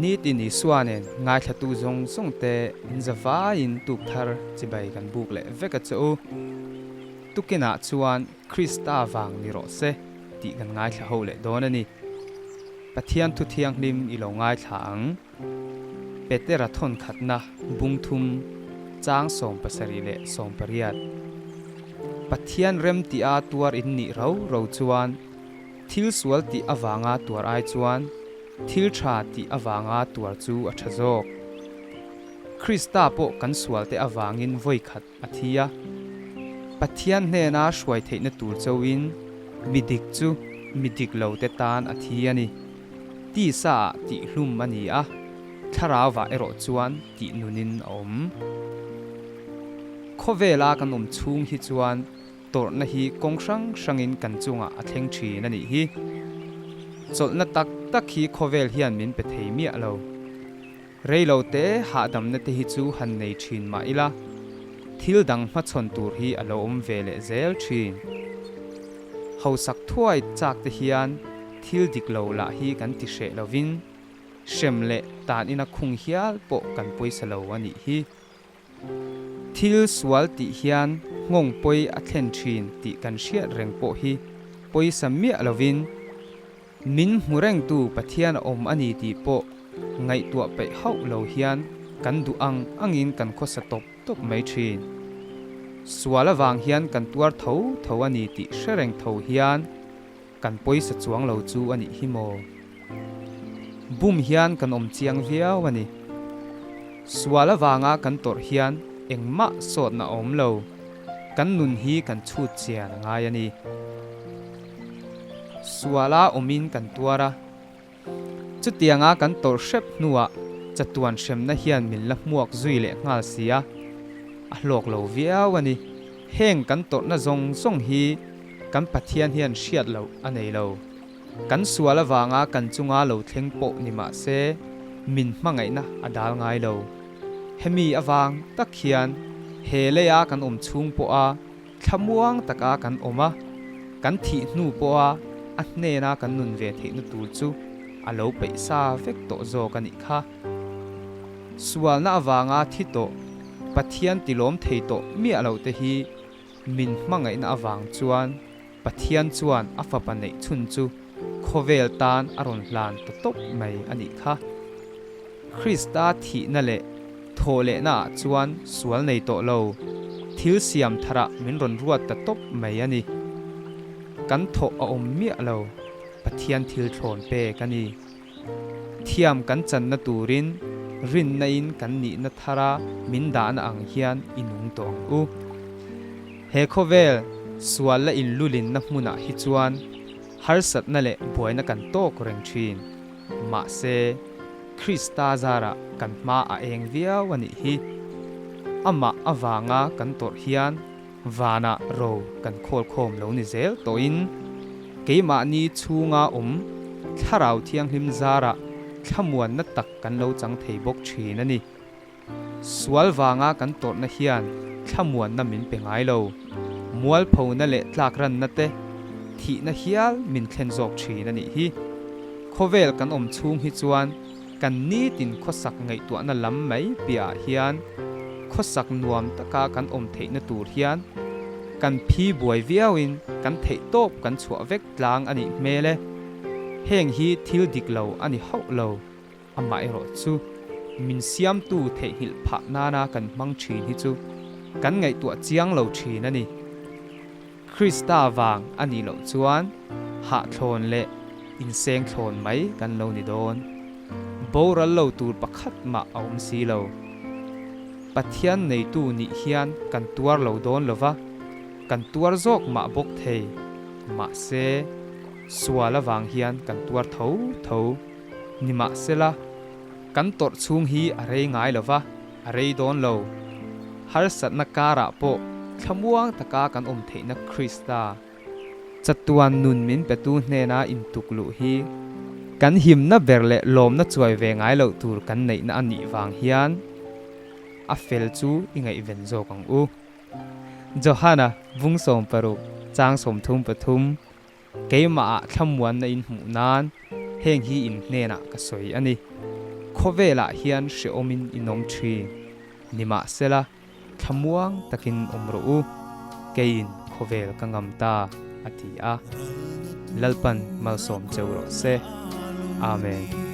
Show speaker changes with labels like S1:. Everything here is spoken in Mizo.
S1: Nitin Isua nen ngaithlatu zawng zawng te in za vaiin tuk thar chibai kan buk leh vek a che u. Tukinah chuan Krista vang ni rawh se tih kan ngaithla ho leh dawn a ni. Pathian thu thianghlim i lo ngaithla ang. Petera thawnkhatna bung thum chang 70 leh 80. Pathian rem tih-a tuar in nih ro ro chuan thil sual tih avanga tuar ai chuan thil tha tih avanga tuar chu a tha zawk. Krista pawh kan sualte avangin vawi khat a thi a. Pathian hnena hruai theihna tur chauhin mi dik chu mi dik lote tan a thi a ni. Tisa ah tih hlum a ni a, thlarauva erawh chuan tih nunin a awm. Khawvela kan awm chhung hi chuan tawrhna hi kawng hrang hrangin kan chungah a thleng thin a nih hi. Chawlhna tak tak hi khawvel hian min pe thei miah lo. Reilo te hahdamna te hi chu han nei thin mah ila, thil dang hmachhawn tur hi a lo awm ve leh zel thin. Hausak thuai chak te hian thil dik lo lah hi kan ti hreh lovin, hrem leh tan ina khung hial pawh kan pawisa lo a nih hi. Thil sual tih hian nghawng pawi a thlen thin tih kan hriat reng pawh hi pawisa miah lovin, Min hmu rengtu Pathian a awm a ni tih pawh ngaihtuah peih hauh lo hian kan duh ang angin kan khawsa tawp tawp mai thin. Sual avang hian kan tuar tho tho a ni tih hre reng tho hian kan pawisa chuang lo chu a nih hi maw? Bum hian kan awm chiang viau a ni. Sual avanga kan tawrh hian engmah sawtna a awm lo, kan nun hi kan chhut chian a ngai a ni. Suala awmin kan tuar a, chutianga kan tawrh hrep hnuah chatuan hremna hian min la hmuak zui leh nghal si a, a hlawk lo viau a ni. Heng kan tawrhna zawng zawng hi kan Pathian hian hriat loh a nei lo. Kan sual avanga kan chunga lo thleng pawh ni mah se min hmangaihna a dal ngai lo. Hemi avang tak hian he leia kan awm chhung pawha Thlamuang taka kan awm a, kan thih hnu pawha a hnena kan nun ve theihna tur chu a lo peih sa vek tawh zawk a nih kha. Sualna avanga thi tawh, Pathian tilawm thei tawh miah loh te hi min hmangaihna avang chuan Pathian chuan a fapa neih chhun chu khawvel tan a rawn hlan ta tawp mai a nih kha. Krista thihna leh thawhlehnaah chuan sual nei tawh lo, thil siam tharah min rawn ruat ta tawp mai a ni. Kan thawh a awm miah lo, Pathian thil thlawn pek a ni. Thiam kan channa turin rinna-in kan nihna thara min dahna ang hian i nung tawh ang u. He khawvel sual la inlulinna hmunah hi chuan harsatna leh buaina kan tawk reng thin. Mahse, Krista zarah kan hma a eng viau a nih hi. Amah avanga kan tawrh hian vanah ro kan khawl khawm lo ni zel tawhin, keimahni chhunga awm Thlarau Thianghlim zarah thlamuanna tak kan lo chang thei bawk thin a ni. Sual vanga kan tawrhna hian thlamuanna min pe ngai lo. Mualphona leh tlakranna te, thihna hial min thlen zawk thin a nih hi. Khawvel kan awm chhung hi chuan kan nitin khawsak ngaihtuahna lam mai piahah hian khawsak nuam taka kan awm theihna tur hian kan phi buai viauin kan theihtawp kan chhuah vek tlang a nih hmel e. Heng hi thil dik lo a ni hauh lo. Amaherawh chu, min siamtu theihnghilh phah nana kan hmang thin hi chu kan ngaihtuah chiang lo thin a ni. Krista vang a nih loh chuan hahthlawn leh inseng thlawn mai kan lo ni dawn. Boral lo tur pakhat mah a awm si lo. Pathian neitu nih hian kan tuar lo dawn lo va, kan tuar zawk mah bawk thei. Mahse, sual avang hian kan tuar tho tho. Nimahsela, kan tawrh chhung hi a rei ngai lo va, a rei dawn lo. Harsatna karah pawh thlamuang taka kan awm theihna Krista, chatuan nun min petu hnena intuk luh hi kan himna ber leh lawmna chuai ve ngai loh tur kan neihna a nih vang hian a fel chu i ngaihven zawk ang u. Johana bung 60 chang 33. Keimahah thlamuanna in hmuh nan heng hi in hnenah ka sawi a ni. Khawvelah hian hrehawmin in awm thin. Nimahsela, thlamuang takin awm rawh u, keiin khawvel ka ngam ta, a ti a. Lalpan malsawm cheu rawh se. Amen.